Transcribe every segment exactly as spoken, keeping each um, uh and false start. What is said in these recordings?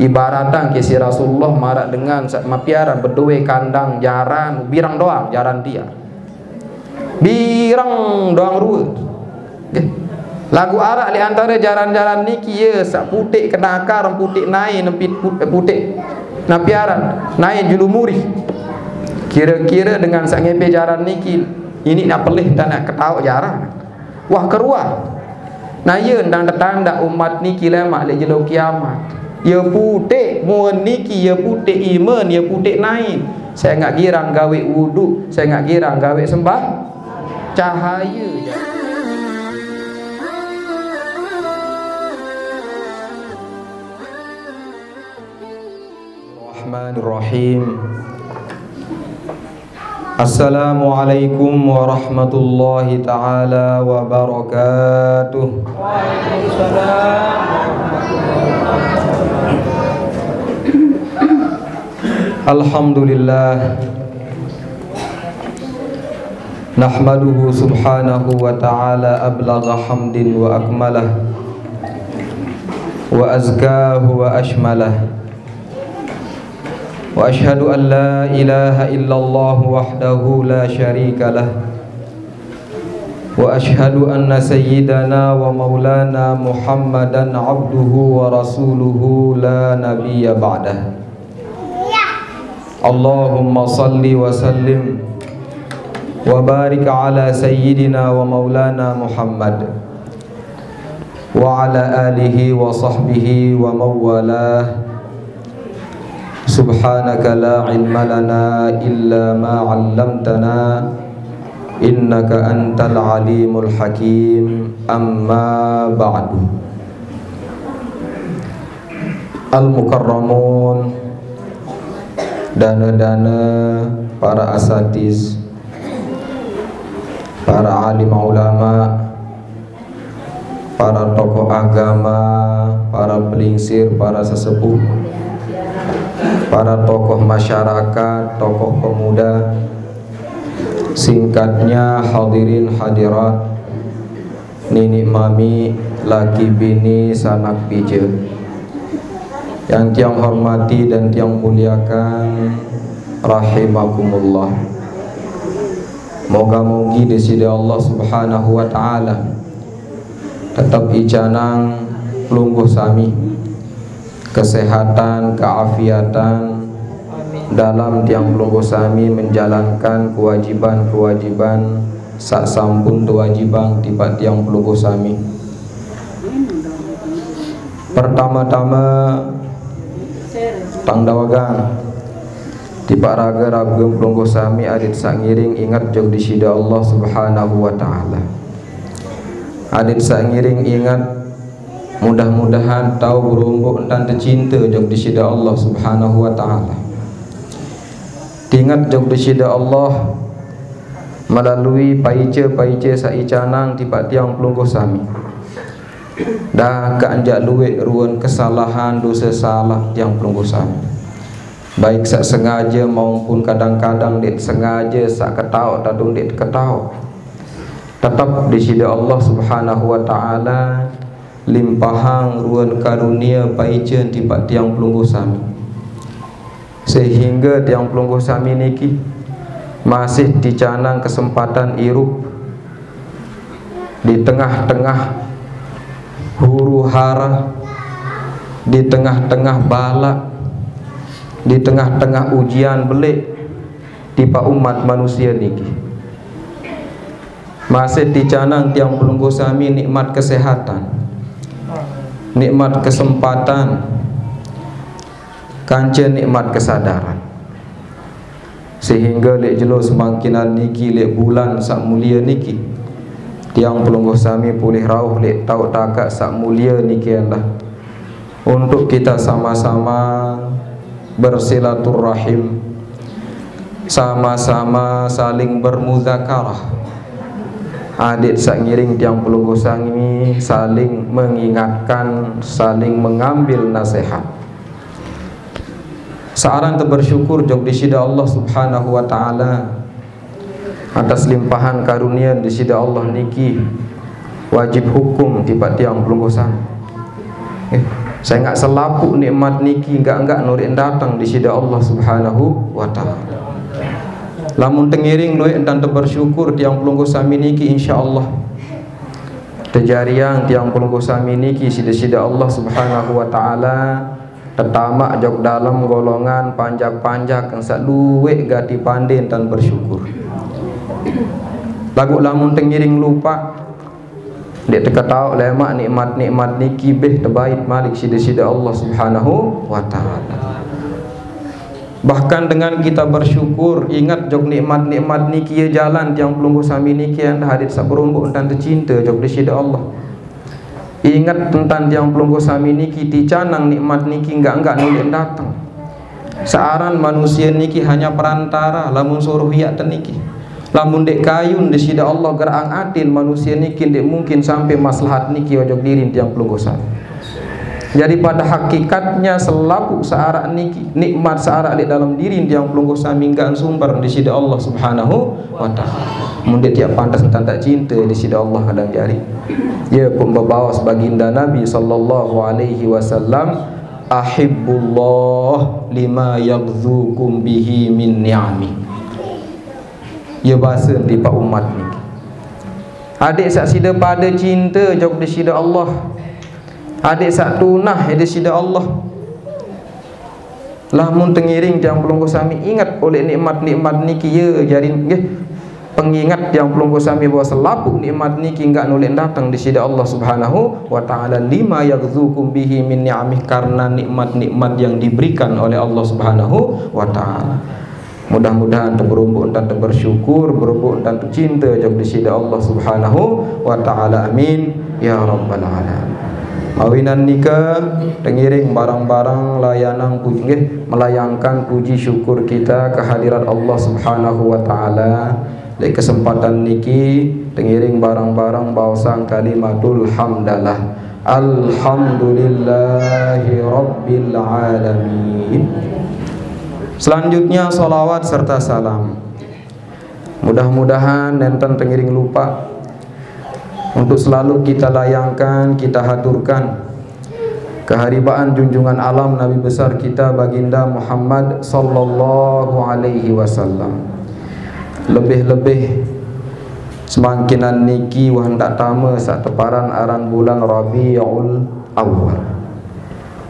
Ibaratang ke si Rasulullah maraq dengan saq mapiaran bedoe kandang jaran, bireng doang jaran tiang. Bireng doang rue. Nggih. Laguq araq leq antare jaran-jaran niki, ye, saq puteq kenakar, puteq nae, nempi-, put-, puteq napiaran, nae julu muri. Kire-kire dengan saq ngepe jaran niki, iniq naq pelih, ntan naq ketaoq jaran. Wah, keruan. Nah, ye, ndang tetandaq umat niki lemaq leq jelo kiamat. Ye puteq muen niki, ye puteq imen, ye puteq nain. Sengaq girang gaweq wudu, sengaq girang gaweq sembah. Cahaye jaq. Bismillahirrahmanirrahim. Assalamualaikum warahmatullahi taala wabarakatuh. Alhamdulillah. Nahmaduhu subhanahu wa ta'ala ablagha hamdin wa akmalah, wa azkahu wa ashmalah. Wa ashhadu an la ilaha illallah wahdahu la syarika lah. Wa ashhadu anna sayyidana wa maulana Muhammadan abduhu wa rasuluhu la nabiyya ba'dah. Allahumma salli wa sallim wa barik ala sayyidina wa maulana Muhammad wa ala alihi wa sahbihi wa mawalah. Subhanaka la ilma lana illa ma 'allamtana, innaka antal alimul hakim. Amma ba'du. Al-mukarramun, dane-dane, para asatiz, para alim ulama, para tokoh agama, para pelingsir, para sesepuh, para tokoh masyarakat, tokoh pemuda, singkatnya hadirin hadirat, niniq mamiq, laki bini, sanak bije, yang tiang hormati dan tiang muliakan, rahimakumullah. Moga-mogi Deside Allah Subhanahu wa Ta'ala tetep icanang pelungguh sami kesehatan, keafiatan, dalam tiang pelungguh sami menjalankan kewajiban-kewajiban saq sampun tewajibang tipaq tiang pelungguh sami. Pertama-tama, tang dawegang tipaq rage-rage pelungguh sami, adeq saq ngiring inget jok Deside Allah Subhanahu wa Ta'ala. Adeq saq ngiring inget, mudah-mudahan tao beromboq entan tecinte jok Deside Allah Subhanahu wa Ta'ala. Tinget jok Deside Allah melalui paice-paice saq icanang tipaq tiang pelungguh sami. Dakaq njaq lueq ruen kesalahan, dose salaq tiang pelungguh sami. Baik saq sengaje maupun kadang-kadang ndeq sengaje, saq ketaoq atau ndeq ketaoq. Tetep Deside Allah Subhanahu wa Ta'ala limpahang ruen karunie paice tipaq tiang pelungguh sami. Sehingge tiang pelungguh sami niki masih ticanang kesempatan irup di tengah-tengah huru-hara, di tengah-tengah balak, di tengah-tengah ujian beleq tipaq umat manusie niki. Masih ticanang tiang pelungguh sami nikmat kesehatan, nikmat kesempatan, kance nikmat kesadaran. Sehingge leq jelo semangkinan niki, leq bulan saq mulie niki, tiang pelungguh sami polih rauh leq taoq takaq saq mulie niki endah, untuk kita sama-sama bersilaturahim, sama-sama saling bermuzakarah. Adeq saq ngiring tiang pelungguh sami saling mengingatkan, saling mengambil nasihat. Saq aran tebersyukur jok Deside Allah Subhanahu wa Ta'ala atas limpahan karunie Deside Allah niki wajib hukum tipaq tiang pelungguh sami. Eh, Sengaq selapuq nikmat niki enggaq-enggaq nulieq dateng deside Allah Subhanahu wa Ta'ala. Lamun tengiring lueq entan tebersyukur tiang pelungguh sami niki, insyaallah tejariang tiang pelungguh sami niki siq deside Allah Subhanahu wa Ta'ala tetamaq jok dalem golongan panjak-panjak saq lueq gati pande entan bersyukur. Laguq lamun tengiring lupaq, ndeq teketaoq lemaq nikmat-nikmat niki bih tebait malik siq deside Allah Subhanahu wa Ta'ala. Bahkan dengan kita bersyukur, inget jok nikmat-nikmat niki, ye jalan tiang pelungguh sami niki endah adeq saq beromboq entan tecinte jok deside Allah. Inget entan tiang pelungguh sami niki, ticanang nikmat niki enggaq-enggaq nulieq dateng. Searan manusie niki hanya perantara lamun suruh iaq teniki. Lamun ndeq kayun deside Allah gerang atin manusie niki, ndeq mungkin sampe maslahat niki ojok dirin tiang pelungguh sami. Jadi pada hakikatnya selapuq searaq niki, nikmat searaq leq dalem dirin tiang pelungguh sami enggaq sumber deside Allah Subhanahu wa Ta'ala. Mun ndeq tiaq pantes entan tak cinte deside Allah kadang jari. Ye pun bebaos baginda Nabi sallallahu alaihi wasallam, "Ahibbullah lima yaghzukum bihi min ni'ami." Ye basen tipaq umat niki, adeq saq side pade cinte jok deside Allah, adeq saq tunah deside Allah. Lamun tengiring tiang pelungguh sami inget oleh nikmat-nikmat niki, ye jari nggih penginget tiang pelungguh sami bahwa selapuq nikmat niki enggaq nulieq dateng deside Allah Subhanahu wa Ta'ala, lima yaghzukum bihi min ni'amih, karena nikmat-nikmat yang diberikan oleh Allah Subhanahu wa Ta'ala. Mudah-mudahan teberomboq entan tebersyukur, beromboq entan tecinte jok deside Allah Subhanahu wa Ta'ala. Amin ya rabbal alamin. Awinan nika tengiring bareng-bareng layanang puji, nggih, melayangkan puji syukur kita kehadirat Allah Subhanahu wa Ta'ala. Leq kesempatan niki tengiring bareng-bareng baosang kalimatul hamdalah. Alhamdulillahi rabbil alamin. Selanjutnya salawat serta salam. Mudah-mudahan nenten tengiring lupaq untuk selalu kita layangkan, kita haturkan keharibaan junjungan alam Nabi besar kita Baginda Muhammad sallallahu alaihi wasallam. Lebih-lebih semangkinan niki wah ndeq tame saq teparan aran bulan Rabiul Awal.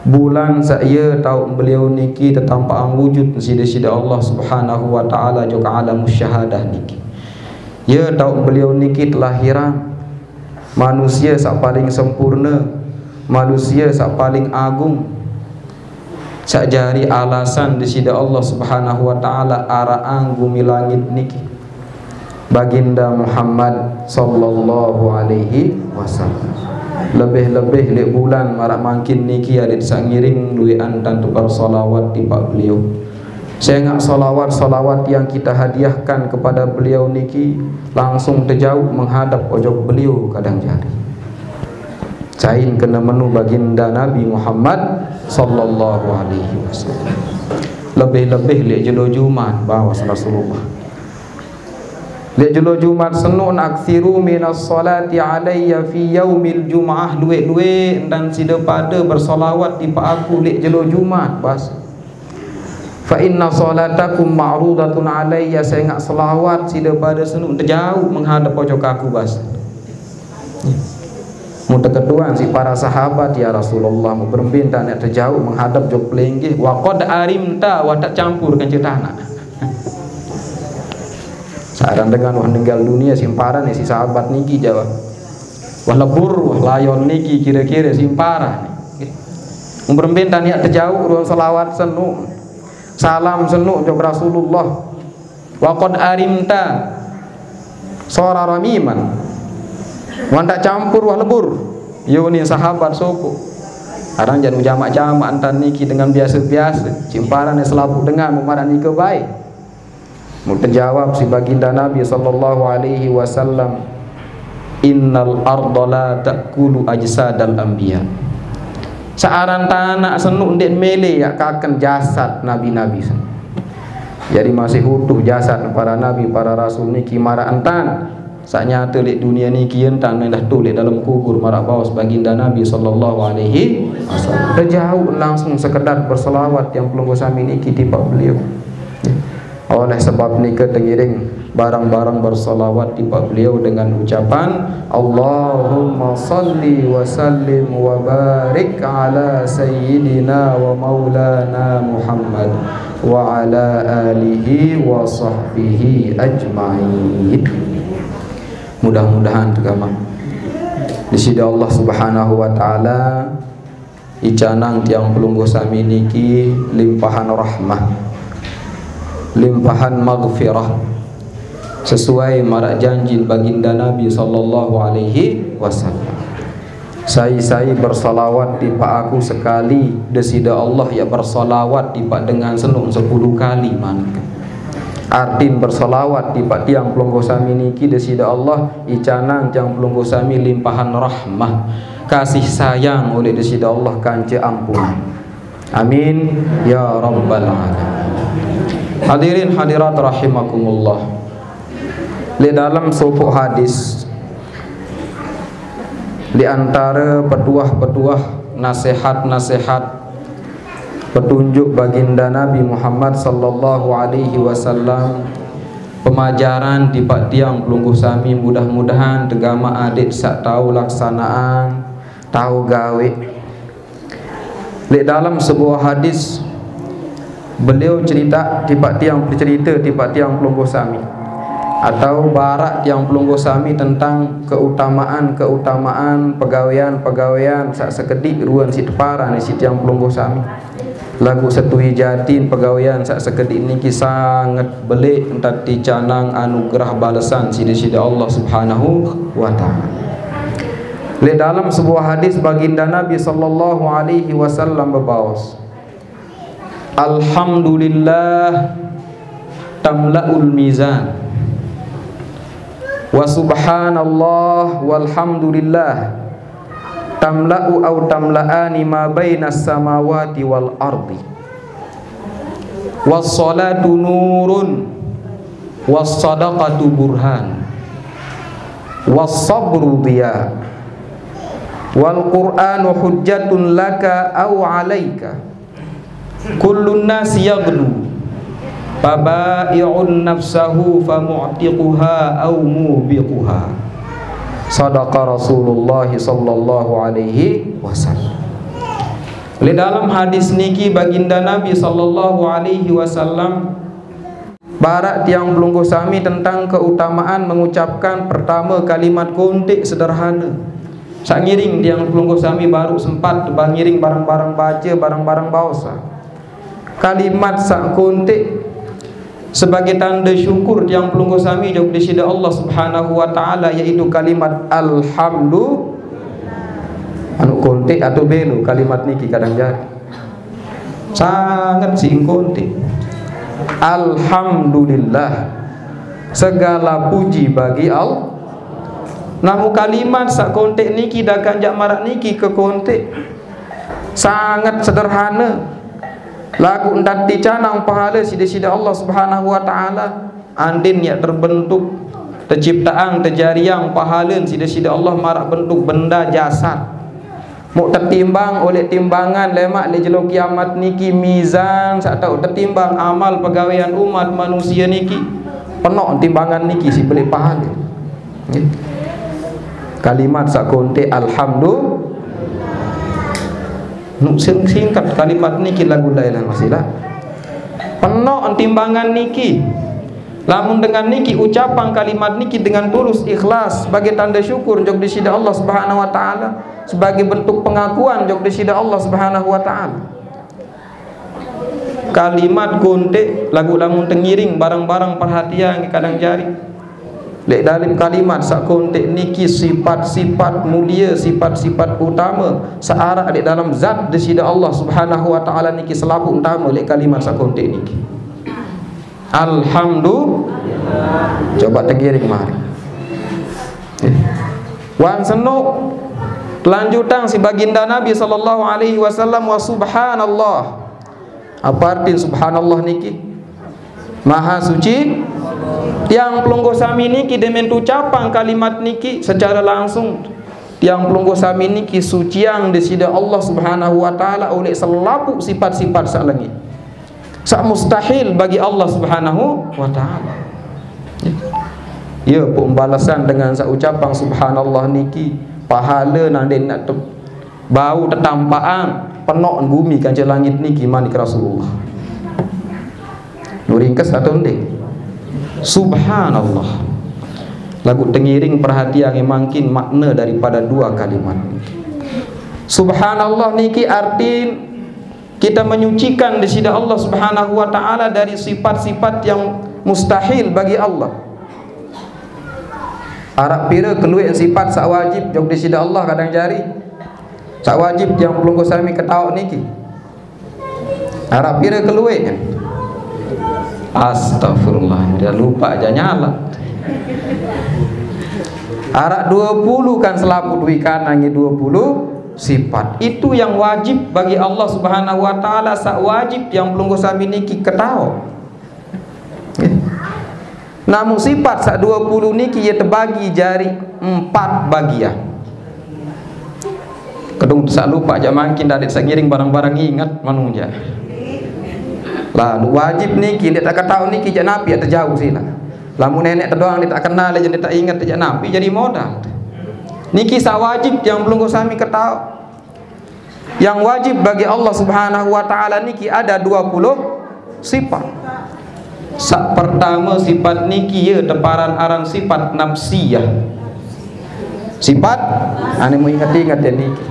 Bulan saq ye taoq beliau niki tetampaqang wujud siq deside Allah Subhanahu wa Ta'ala jok alam musyahadah niki. Ye taoq beliau niki telahiran manusie saq paling sempurne, manusie saq paling agung, saq jari alasan deside Allah Subhanahu wa Ta'ala araqang gumi langit niki. Baginda Muhammad sallallahu alaihi wasallam. Lebih-lebih leq bulan maraq mangkin niki adeq saq ngiring lueqan tantu bersolawat tipaq beliau. Sengaq solawat-solawat yang kita hadiahkan kepada beliau niki langsung tejauq menghadap ojok beliau kadang jari. Cain kene menu Baginda Nabi Muhammad sallallahu alaihi wasallam. Lebih-lebih leq jelo Jumat baos Rasulullah. Leq jelo Jumat senun, "Aksiru minas sholati alayya fi yaumil jum'ah," lueq-lueq entan side pade bersolawat tipaq aku leq jelo Jumat, bas. "Fa inna sholatakum ma'rudatun alayya," sengaq selawat side pade senun tejauq menghadap ojok aku, bas. Mun teketuan siq para sahabat, "Ya Rasulullah, mun berembe entan tejauq menghadap jok pelinggih, wa qad arimta, wah tak campur kance tanaq." Searan dengan wah ninggal dunie, simparan siq sahabat niki jawab, "Wah lebur, wah layon niki kire-kire simparan." Mun berembe entan tejauq ruen selawat senun, salam senun jok Rasulullah. "Wa qad arimta, sora ramiman." Wah ndak campur, wah lebur. Ye unin sahabat sopoq. Arang jaq ujamaq-jamaq entan niki dengan biase-biase. Simparan selapuq dengan memaraq nike bae. Mun tejawab siq Baginda Nabi sallallahu alaihi wasallam, "Innal arda la ta'kulu ajsadal anbiya." Searan tanaq senun ndeq mele yaq kaken jasad nabi-nabi senun. Jari masih utuh jasad para nabi, para rasul niki maraq entan. Saq nyate leq dunie niki, entan endah tu leq dalem kubur maraq baos Baginda Nabi sallallahu alaihi wasallam. Tejauq langsung sekedar berselawat tiang pelungguh sami niki tipaq beliau. Oleh sebab nike tengiring bareng-bareng berselawat tipaq beliau dengan ucapan, "Allahumma salli wa sallim wa barik ala sayyidina wa maulana Muhammad wa ala alihi wa sahbihi ajma'in." Mudah-mudahan tegama Deside Allah Subhanahu wa Ta'ala icanang tiang pelungguh sami niki limpahan rahmah, limpahan maghfirah, sesuai maraq janjin Baginda Nabi sallallahu alaihi wasallam. Sai-sai bersalawat tipaq aku sekali, Deside Allah yaq bersalawat tipaq dengan senuk sepulu kali, manik. Artin bersalawat tipaq tiang pelungguh sami niki, Deside Allah icanang tiang pelungguh sami limpahan rahmah, kasih sayang oleh Deside Allah kance ampunan. Amin ya rabbal alamin. Hadirin hadirat rahimakumullah. Leq dalem sopoq hadis, di antare petuah-petuah, nasehat-nasehat, petunjuk Baginda Nabi Muhammad sallallahu alaihi wasallam, pemajaran tipaq tiang pelungguh sami, mudah-mudahan tegama adeq saq tao laksanaan, tao gaweq. Leq dalem sebuah hadis, beliau cerita tipaq tiang, becerite tipaq tiang pelungguh sami, atau baraq tiang pelungguh sami tentang keutamaan-keutamaan pegawean-pegawean saq sekediq ruen siq teparan siq tiang pelungguh sami. Laguq setui jatin pegawean saq sekediq niki sanget beleq entan ticanang anugerah balesan siq Deside Allah Subhanahu wa Ta'ala. Leq dalem sebuah hadis, Baginda Nabi sallallahu alaihi wasallam bebaos, "Alhamdulillah tamla'ul mizan, wa subhanallah walhamdulillah tamla'u au tamla'ani ma bainas samawati wal ardi. Wassalatu nurun, wassadaqatu burhan, wassabru diya, wal Qur'anu hujjatun laka au alaika. Kullun nasi yaghdu, faba'i'un nafsahu famu'tiquha au mubiquha." Sadaqa Rasulullah sallallahu alaihi wasallam. Leq dalem hadis niki, Baginda Nabi sallallahu alaihi wasallam baraq tiang pelungguh sami tentang keutamaan mengucapkan pertame kalimat konteq sederhane. Saq ngiring tiang pelungguh sami baruq sempat tebang ngiring bareng-bareng bace, bareng-bareng baos. Kalimat saq konteq sebagai tande syukur tiang pelungguh sami jok Deside Allah Subhanahu wa Ta'ala, yaitu kalimat alhamdu-, anu konteq atau belo kalimat niki kadang jari. Sanget siq konteq. Alhamdulillah. Segala puji bagi Allah. Namu kalimat saq konteq niki dakaq jaq maraq niki kekonteq. Sanget sederhane. Laguq ntan ticanang pahale siq Deside Allah Subhanahu wa Ta'ala. Andin yaq terbentuk, teciptaang, tejariang pahalen siq Deside Allah maraq bentuk benda jasad. Muq tetimbang oleq timbangan lemaq leq jelo kiamat niki, mizan saq tao tetimbang amal pegawean umat manusie niki, penoq timbangan niki siq beleq pahale. Nggih. Kalimat saq konteq alhamdu-, nuq sing singkat kalimat niki laguq la ilaha illallah. Penoq timbangan niki. Lamun dengan niki ucapang kalimat niki dengan tulus ikhlas sebagai tande syukur jok Deside Allah Subhanahu wa Ta'ala, sebagai bentuk pengakuan jok Deside Allah Subhanahu wa Ta'ala. Kalimat konteq laguq lamun tengiring bareng-bareng perhatian kadang jari. Leq dalem kalimat saq konteq niki sipat-sipat mulie, sipat-sipat utame saq araq leq dalem zat Deside Allah Subhanahu wa Ta'ala niki selapuq utame leq kalimat saq konteq niki. Alhamdu-, coba tegiring mari. Wan senuk lanjutang siq Baginda Nabi sallallahu alaihi wasallam, wa subhanallah. Apa artin subhanallah niki? Maha suci Tiang pelungguh sami niki demen ucapang kalimat niki secara langsung. Tiang pelungguh sami niki suciang Deside Allah Subhanahu wa Ta'ala oleh selapuq sipat-sipat saq lengit, saq mustahil bagi Allah Subhanahu wa Ta'ala. Ya, pembalasan dengan saq ucapang subhanallah niki, pahale nang ndeq naq te-, bau tetampaqang penoq gumi kance langit niki, manik Rasulullah. Nu ringkes atau ndeq? Subhanallah. Laguq tengiring perhatiange mangkin makna daripada dua kalimat niki. Subhanallah niki artin kita menyucikan Deside Allah Subhanahu wa Ta'ala dari sifat-sifat yang mustahil bagi Allah. Araq pire kelueq sipat saq wajib jok Deside Allah kadang jari? Saq wajib tiang pelungguh sami ketaoq niki. Araq pire kelueq? Astagfirullah, dia lupa aja nyala. Araq due puluh kan selapuq wikan ange due puluh sipat. Itu yang wajib bagi Allah Subhanahu wa Ta'ala, saq wajib tiang pelungguh sami niki ketaoq. Namun sipat saq due puluh niki ye tebagi jari empat bagian. Kedung saq lupaq jaq mangkin dait saq ngiring bareng-bareng inget menung jaq. Lah, wajib niki ndeq teketaoq niki jaq napi, tejauq silaq. Lamun neneq tedoang ndeq tekenal, jaq ndeq teinget, jaq napi jari modal. Niki saq wajib tiang pelungguh sami ketaoq. Yang wajib bagi Allah Subhanahu wa Ta'ala niki ada dua puluh sipat. Saq pertame sipat niki ye teparan aran sipat nafsiyah. Sipat, ane mu inget-inget ya niki.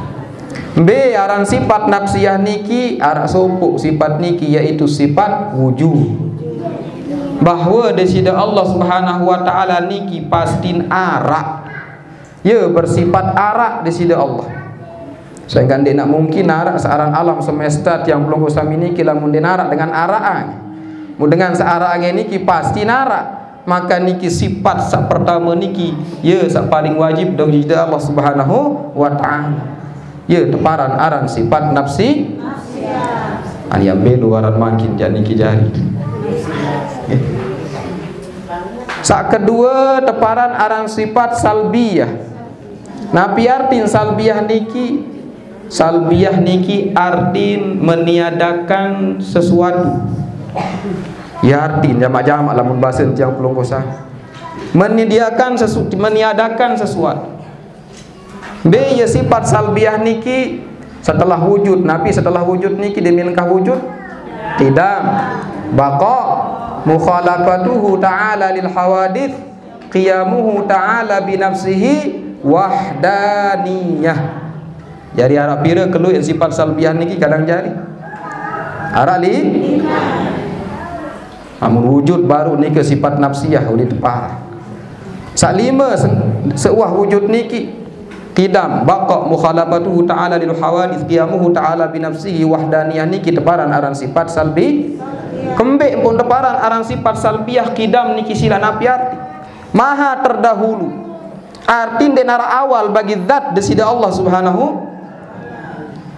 Mbe aran sipat nafsiyah niki? Araq sopoq sipat niki, yaitu sipat wujud. Bahwe Deside Allah Subhanahu wa Ta'ala niki pastin araq. Ye bersifat araq Deside Allah. Sehingga ndeqne mungkin araq searan alam semesta tiang pelungguh sami niki lamun ndeqne araq dengan araqange. Mun dengan searaqange niki pasti naraq. Maka niki sipat saq pertame niki, ye saq paling wajib dong Deside Allah Subhanahu wa Ta'ala. Ye teparan aran sipat nafsi. Ani ambe luaran mangkin jaq niki jari. Saq kedue, teparan aran sipat salbiyah. Napi artin salbiyah niki? Salbiyah niki artin meniadakan sesuatu. Ya artin jamak-jamak lamun base tiang pelungguh sami. Menyediakan sesu-, meniadakan sesuatu. Mbe ye sipat salbiyah niki? Setelah wujud. Napi setelah wujud niki? Demi lengkah wujud? Qidam, baqa, mukhalafatuhu ta'ala lil hawadits, qiyamuhu ta'ala binafsihi, wahdaniyah. Jari araq pire kelueq sipat salbiyah niki kadang jari? Araq li-, Amun wujud baruq nike sipat nafsiyah ulih teparan. Saq lime se-, seuwah wujud niki, qidam, baqa, mukhalafatuhu ta'ala lil hawadits, qiyamuhu ta'ala binafsihi, wahdaniyah niki teparan aran sipat salbi. Kembeq mpun teparan aran sipat salbiyah? Qidam niki silaq napi arti? Maha terdahulu. Arti ndeq naraq awal bagi zat Deside Allah Subhanahu.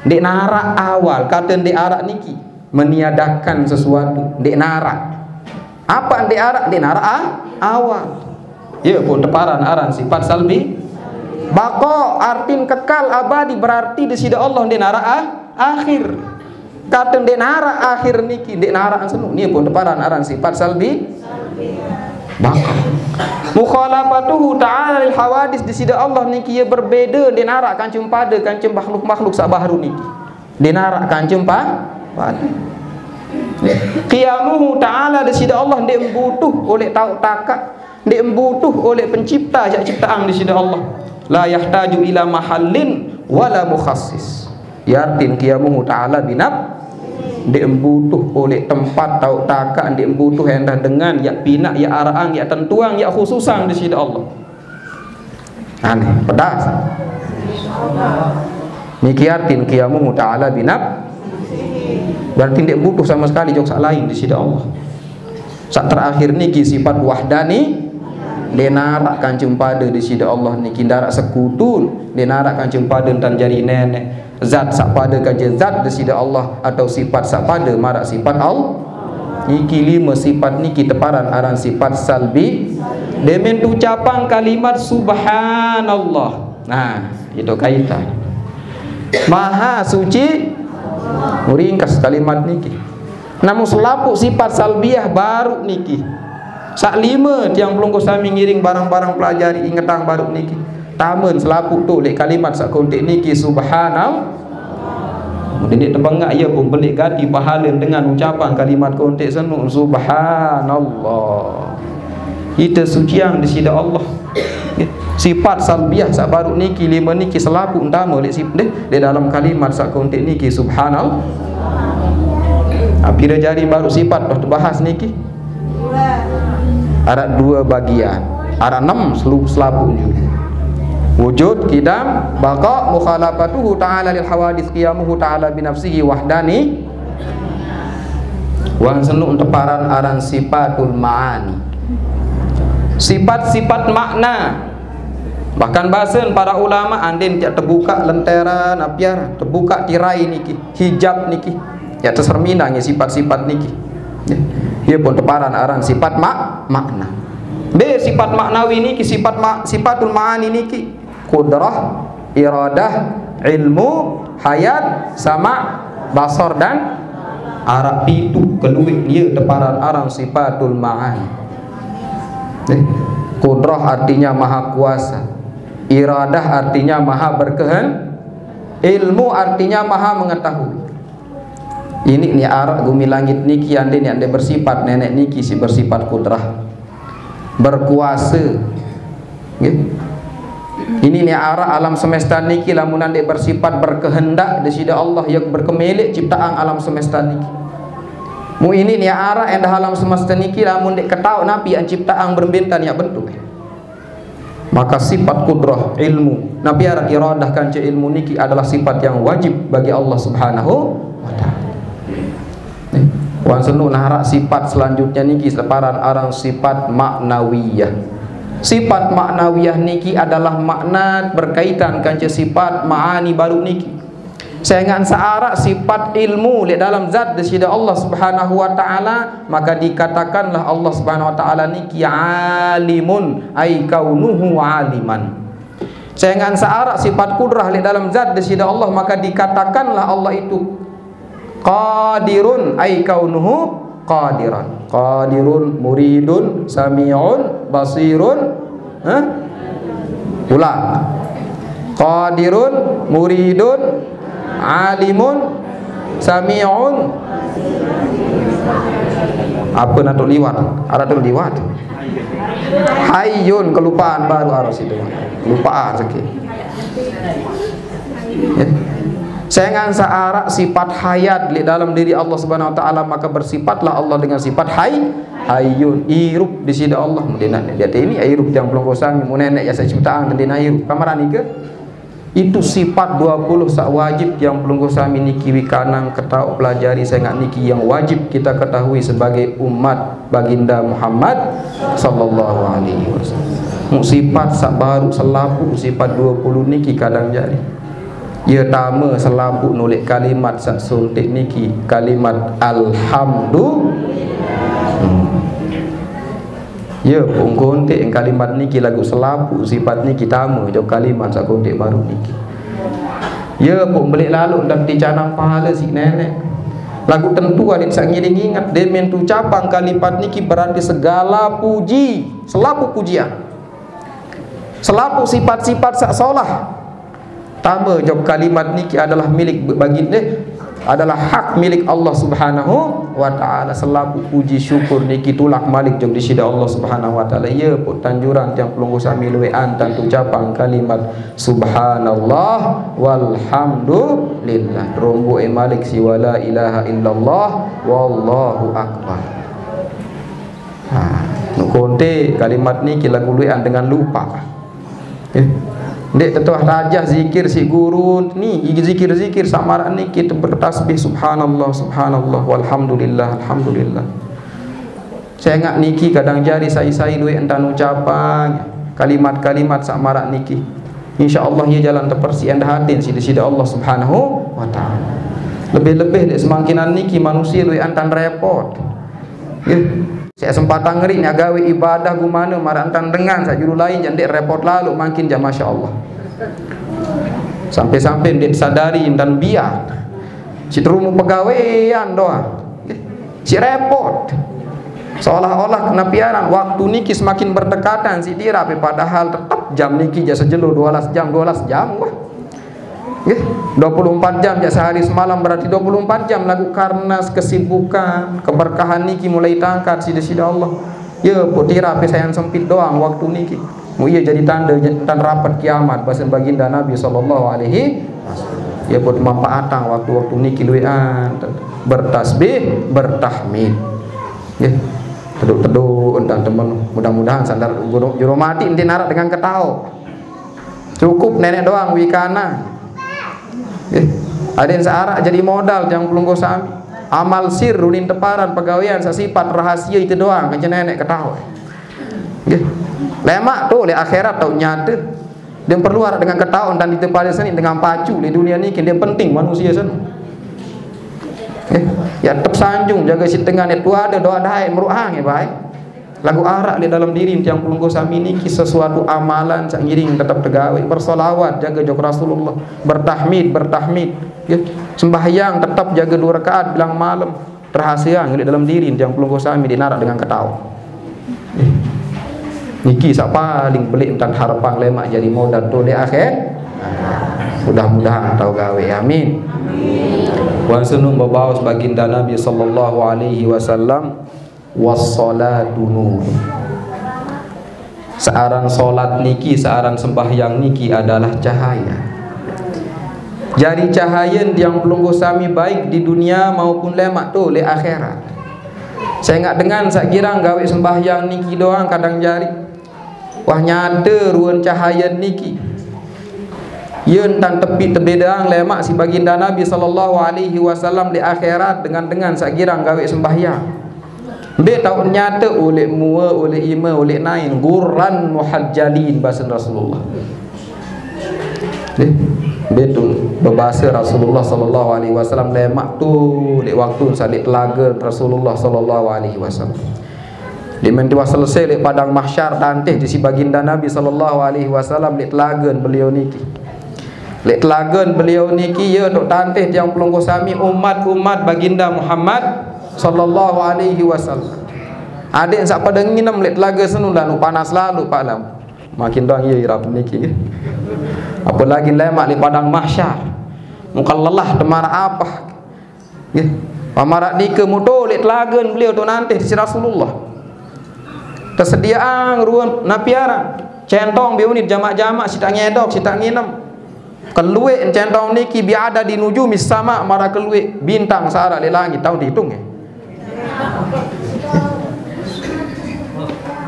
Ndeq naraq awal, kate ndeq araq niki. Meniadakan sesuatu, ndeq naraq. Apa ndeq araq? Ndeq naraq a-, awal. Ye, pun teparan aran sipat salbi. Baqa artin kekal abadi, berarti Deside Allah ndeq naraq a-, akhir. Kate ndeq naraq akhir niki, ndeq naraq senu. Ni pun teparan aran sipat salbi. Baqa. Mukhalafatuhu ta'ala lil hawadits, Deside Allah niki ye berbeda, ndeq naraq kancem pade, kancem makhluk-makhluk saq baruq niki. Ndeq naraq kancem pa-, pade. Qiyamuhu ta'ala, Deside Allah ndeq mbutuh oleh taoq takaq, ndeq mbutuh oleh pencipta saq cipteang Deside Allah. La yahtaju ila mahallin wala mukhassis. Ye artin qiyamuhu ta'ala binaf-, ndeq mbutuh oleh tempat taoq takaq, ndeq mbutuh endah dengan yaq pinaq, yaq araqang, yaq tentuang, yaq khususang Deside Allah. Aneh, pedas. Niki artin qiyamuhu ta'ala binaf-, berarti ndeq butuh sama sekali jok saq lain Deside Allah. Saq terakhir niki sipat wahdani, ndeq naraq kancem pade Deside Allah niki, ndaraq sekutu, ndeq naraq kancem pade ntan jari neneq. Zat saq pade kance zat Deside Allah atau sipat saq pade maraq sipat Allah. Niki lima sifat niki teparan aran sifat salbi. Demen tu capang kalimat subhanallah. Nah, itu kaitan. Maha suci, muringkas kalimat niki. Namun selapuq sifat salbiyah baruq niki. Saq lime tiang pelungguh sami ngiring barang-barang pelajari ingetang baruq niki. Tamen selapuq tu leq kalimat saq konteq niki, subhanallah. Ndeq tebengaq ie pun beleq gati pahale dengan ucapan kalimat konteq senuk, subhanallah. Ite suciang Deside Allah. Sifat salbiyah saq baruq niki, lime niki selapuq entame leq sip-, deh, leq dalem kalimat saq konteq niki, subhanallah. Ah, pire jari baruq sifat bah tebahas niki? Araq due bagian. Araq enem selu-, selapuq julu. Wujud, qidam, baqa, mukhalafatuhu ta'ala lil hawadits, qiyamuhu ta'ala binafsihi wahdani. Wah senuk teparan aran sifatul ma'ani. Sifat-sifat makna. Bahkan basen para ulama, andin tiaq tebukaq lentera napiar, tebukaq tirai niki, hijab niki. Ya, teserminang ya sifat-sifat niki. Ya. Ie pun teparan aran sifat mak-, makna. Be sifat maknawi niki, sifat ma-, sifatul ma'ani niki. Qudrah, iradah, ilmu, hayat, sama', basar, dan araq pituq kelueq ie teparan aran sifatul ma'ani. Eh, qudrah artinya maha kuasa. Iradah artinya maha berkehen-, ilmu artinya maha mengetahui. Ini ni araq gumi langit niki andin yang dia bersifat neneq niki si bersifat qudrah. Berkuase. Nggih. Ini ni araq alam semesta niki lamun ndeq bersifat berkehendak Deside Allah, ya berkemeleq ciptaan alam semesta niki. Mu ini ni araq endah alam semesta niki lamun ndeq ketaoq napi yang ciptaan berembe ntan yang bentuk. Maka sifat qudrah, ilmu, napi araq iradah kance ilmu niki adalah sifat yang wajib bagi Allah Subhanahu wa Ta'ala. Nih, wan senuk naraq sifat selanjutnya niki separan aran sifat maknawiyah. Sifat maknawiyah niki adalah makna berkaitan kance sifat ma'ani baruq niki. Sengaq saq araq sifat ilmu leq dalem zat Deside Allah Subhanahu wa Ta'ala, maka dikatakanlah Allah Subhanahu wa Ta'ala niki alimun, ai kaunuhu aliman. Sengaq saq araq sifat qudrah leq dalem zat Deside Allah, maka dikatakanlah Allah itu qadirun, ai kaunuhu qadiran. Qadirun, muridun, sami'un, basirun. Hah? Ulang. Qadirun, muridun, alimun, sami'un. Apa natu liwat? Ada tu liwat. Hayyun, kelupaan baru harus itu. Kelupaan sakit. Ya. Sengaq saq araq sifat hayat leq dalem diri Allah Subhanahu wa Ta'ala, maka bersifatlah Allah dengan sifat hay-, hayyun. Irup Deside Allah. Mudinan dia ini irup tiang pelungguh sami, mun neneq ya saq ciptaan tendina irup. Kamaran nike? Itu sifat dua puluh saq wajib tiang pelungguh sami niki wikanang ketaoq pelajari, sengaq niki yang wajib kita ketahui sebagai umat Baginda Muhammad sallallahu alaihi wasallam. Mu sifat saq baruq selapuq sifat dua puluh niki kadang jari. Ye tame selapuq nuleq kalimat saq sonteq niki, kalimat alhamdu-, hmm. Ye pun konteq kalimat niki laguq selapuq sifat niki tame jok kalimat saq konteq baruq niki. Ye pun beleq laloq ndak ticanang pahale siq neneq. Laguq tentu adeq saq ngiring inget, demen tucapang kalimat niki berarti segala puji, selapuq pujian. Selapuq sifat-sifat saq solah. Tame jok kalimat niki adalah milik bagi, eh, adalah hak milik Allah Subhanahu wa Ta'ala. Selapuq puji syukur niki tulak malik jok Deside Allah Subhanahu wa Ta'ala. Ye pun tanjuran tiang pelungguh sami lueqan tan tucapang kalimat subhanallah walhamdulillah. Romboq e malik siq wala ilaha illallah wallahu akbar. Ha, nuq konteq kalimat niki laguq lueqan dengan lupa. Eh, ndeq tetuah tajah zikir siq guru ni, zikir-zikir saq maraq niki te-, bertasbih subhanallah, subhanallah, walhamdulillah, alhamdulillah. Sengaq niki kadang jari sai-sai lueq entan ucapang kalimat-kalimat saq maraq niki. Insya Allah, ye jalan tepersiq endah atin siq Deside Allah Subhanahu wa Ta'ala. Lebih-lebih leq semangkinan niki manusie lueq entan repot. Nggih. Sik sempatan ngeri ni gawe ibadah gumana maraq entan dengan saq julu lain, jaq ndeq repot lalo mangkin jaq, masyaallah. Sampai-sampai ndeq sadari entan biar. Siq terumu pegawean doang. Nggih. Siq repot. Seolah-olah kenapiaran waktu niki semakin berdekatan siq tirape, padahal tetep jam niki jaq sejelo due belas jam, due belas jam, wah. Nggih, dua puluh empat jam, jaq sehari semalam berarti dua puluh empat jam, laguq karena kesibukan, keberkahan niki mulai tangkat side-side Allah. Ye, putira pe sayan sempit doang waktu niki. Mu iye jari tande je-, tan rapet kiamat, basen Baginda Nabi sallallahu alaihi wasallam. Ye, put manfaatang waktu-waktu niki lueqan, bertasbih, bertahmid. Nggih. Teduk-teduk entan temen. Mudah-mudahan sandar juru, juru mati enti naraq dengan ketaoq. Cukup neneq doang wikana. Eh, adeqn saq araq jari modal tiang pelungguh sami. Amal sir, unin teparan, pegawean saq sipat rahasie ite doang kance neneq ketaoq. Nggih. Lemaq to leq akhirat tao nyate. Ndeq perlu araq dengan ketaoq entan ite pade seni dengan pacu leq dunie niki, ndeq penting manusie seno. Nggih. Ya tep sanjung jage siq dengan e tuade doa dae meruq ange bae. Laguq araq leq dalem diri tiang pelungguh sami niki sesuatu amalan saq ngiring tetep tegawe, bersolawat jage jok Rasulullah, bertahmid, bertahmid, nggih. Sembahyang tetep jage due rakaat bilang malem, terhaseang leq dalem diri tiang pelungguh sami ndeq naraq dengan ketaoq. Niki saq paling beleq entan harepang lemaq jari modal to leq akhir. Mudah-mudahan tao gawe. Amin. Wan senuk bebaos Baginda Nabi sallallahu alaihi wasallam, "Wassalatu nur." Searan solat niki, searan sembahyang niki adalah cahaya. Jari cahayen tiang pelungguh sami baik di dunia maupun lemaq to leq akhirat. Sengaq dengan saq girang gawe sembahyang niki doang kadang jari. Wah, nyate ruen cahayen niki. Yen tan tepi tebedeang lemaq siq Baginda Nabi sallallahu alaihi wasallam leq akhirat dengan-dengan saq girang gawe sembahyang. Mbe tao nyate uleq mua, uleq ime, uleq nain, ghurran muhajjalin, basen Rasulullah. Nggih, mbe tu bebase Rasulullah sallallahu alaihi wasallam lemaq to leq waktu saq leq telage Rasulullah sallallahu alaihi wasallam. Leman tiwah selesai leq padang mahsyar, tantih isiq Baginda Nabi sallallahu alaihi wasallam leq telagen beliau niki. Leq telagen beliau niki, ye toq tantih tiang pelungguh sami umat-umat Baginda Muhammad sallallahu alaihi wasallam. Adeqn saq pade nginem leq telage senu, lalu panas lalo, Pak, lam. Makin doang ye irap niki. Apalagi lemaq leq padang mahsyar. Muka lelah temara apah. Nggih. Pamaraq nike mutu leq telagen beliau toq nantih siq Rasulullah. Tesediaang ruen napiaran. Centong biunit jamaq-jamaq, sitak ngedok, sitak nginem. Kelueq centong niki biadadi nujumis sama, maraq kelueq bintang saq araq leq langit, tao diitung, ya?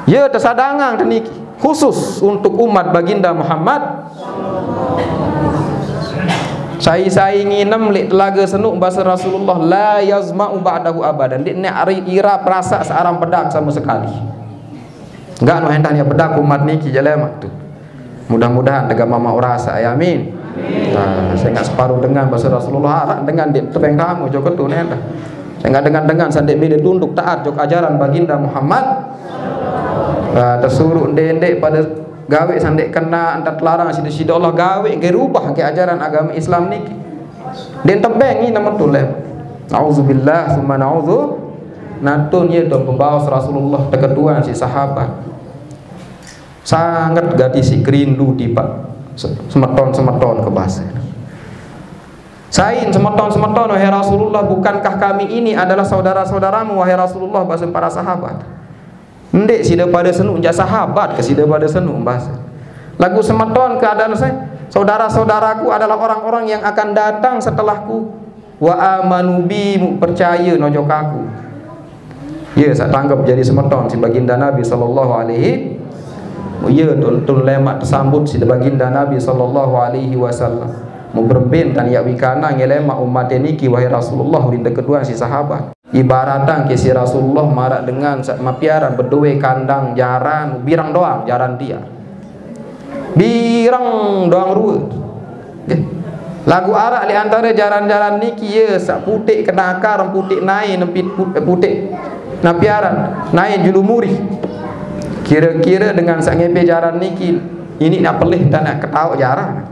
Ye tesadangang teniki khusus untuk umat Baginda Muhammad. Sai-sai nginem leq telage senuk, base Rasulullah, "La yazma'u ba'dahu abadan." Ndeq neq ari irap rasak searan pedang sama sekali. Enggak no endah ni pedang umat niki jeleq mak tu. Mudah-mudahan tegak mamaq rasa, ya, amin. Nah, sengaq separo dengan, base Rasulullah, araq dengan ndeq tebeng tame jok tu endah. Sengaq dengan-dengan saq ndeq mele tunduk taat jok ajaran Baginda Muhammad. Nah, tesuruq ndeq-ndeq pade gaweq saq ndeq kenaq, entan telarang side-side Allah gaweq, nggih rubah nggih ajaran agame Islam niki. Ndeq tebeng ni nama tu leq. Nauzubillah, summa nauzu. Natun ye to pembaos Rasulullah teketuan siq sahabat. Sanget gati siq kerindu tipaq se-, semeton-semeton ke base. Sain semeton-semeton, wahai Rasulullah, bukankah kami ini adalah saudara-saudaramu, wahai Rasulullah, base para sahabat. Ndeq side pade senuk, jaq sahabat ke side pade senuk, base. Laguq semeton ke adalah sai, saudara-saudaraku adalah orang-orang yang akan datang setelahku. Wa amanu bi, mu percaye no jok aku. Ye saq tanggep jari semeton siq Baginda Nabi sallallahu alaihi. Ye tun, tun lemaq tesambut siq Baginda Nabi sallallahu alaihi wasallam. Mu berembe entan yaq wikana nge lemaq umat e niki, wahai Rasulullah, ulin teketuan siq sahabat. Ibaratang ke siq Rasulullah maraq dengan saq mapiaran bedoe kandang jaran, bireng doang jaran tiang. Bireng doang rue. Nggih. Laguq araq leq antare jaran-jaran niki, ye, saq puteq kenakar, puteq nae, nempit put-, puteq Napi aran? Naen julu muri. Kira-kira dengan saq ngepe jaran niki, ini nak pelih, ntan nak ketaoq jaran.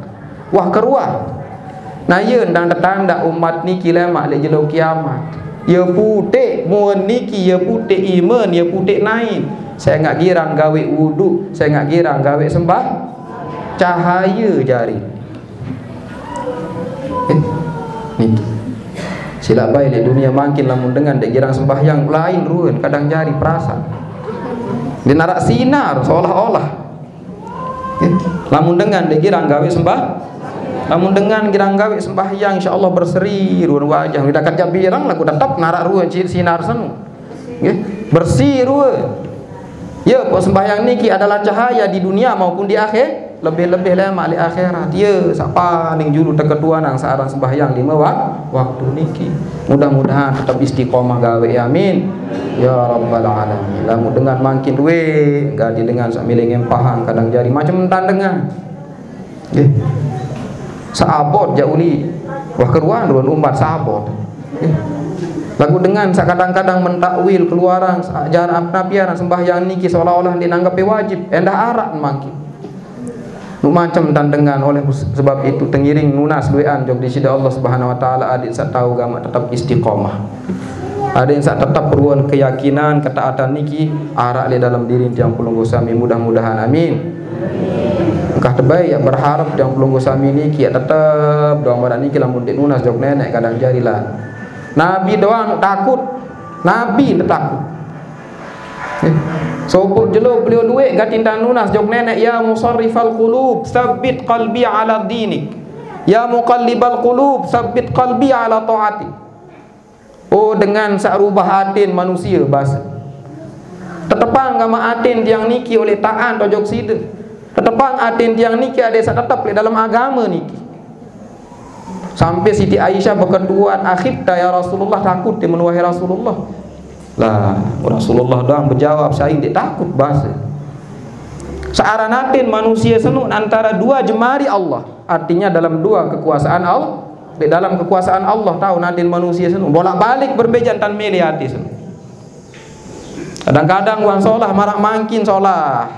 Wah, keruan. Nah, ie ndang tetandaq umat niki lemaq leq jelo kiamat. Ie puteq muen niki, ie puteq imen, ie puteq naen. Sengaq girang gaweq wudu, sengaq girang gaweq sembah. Cahaye jari. Eh, niki. Silaq bae leq dunie mangkin lamun dengan ndeq girang sembahyang, lain ruen kadang jari perasaan. Ndeq naraq sinar seolah-olah. Eh, lamun dengan ndeq girang gaweq sembah, lamun dengan girang gaweq sembahyang, insyaallah berseri ruen wajah. Ndeq dakaq jaq birang, laguq tetep naraq ruen si-, sinar senu. Nggih, bersih rue. Ya, pok sembahyang niki adalah cahaya di dunia maupun di akhir, lebih-lebih lemaq leq akhirat. Ya, saq paling julu teketuanang saq aran sembahyang lime wa-, waktu niki. Mudah-mudahan tetep istiqomah gawe, ya, amin. Ya rabbal alamin. Lamun dengan mangkin rue, gati dengan saq mele ngempahang kadang jari macem entan dengan. Nggih. Seabot jaq uli. Wah, keruan ruen umat seabot. Nggih. Laguq dengan saq kadang-kadang mentakwil keluaran, saq jaran napi aran sembahyang niki seolah-olah ndeq nanggepe wajib. Endah araq mangkin. Nuq macem entan dengan, oleh sebab itu tengiring nunas lueqan jok Deside Allah Subhanahu wa Ta'ala, adeq saq tao gamaq tetep istiqomah. Adeq saq tetep ruen keyakinan, ketaatan niki araq leq dalem diri tiang pelungguh sami, mudah-mudahan, amin. Engkah tebae yaq berharap tiang pelungguh sami niki yaq tetep doang maraq niki, lamun ndeq nunas jok Neneq kadang jari lah. Nabi doang takut. Nabi ndeq takut. Eh, sopoq jelo beliau lueq gati entan nunas jok Neneq, "Ya musarrifal qulub, tsabbit qalbi ala dinik. Ya muqallibal qulub, tsabbit qalbi ala taatik." Oh, dengan saq rubah aten manusie, base. Tetepang gamaq aten tiang niki oleh taat ojok side. Tetepang aten tiang niki adeq saq tetep leq dalem agame niki. Sampai Siti Aisyah beketuan, "Akhifta ya Rasulullah, takut tiang men, wahai Rasulullah?" Lah, Rasulullah doang bejawab, "Sai ndeq takut," base. Saq aran aten manusie senu antara dua jemari Allah, artinya dalam dua kekuasaan Allah, di dalam kekuasaan Allah tao aten manusie senu. Bolak-balik berembe jaq entan mele ate senu. Kadang-kadang wah solah maraq mangkin solah.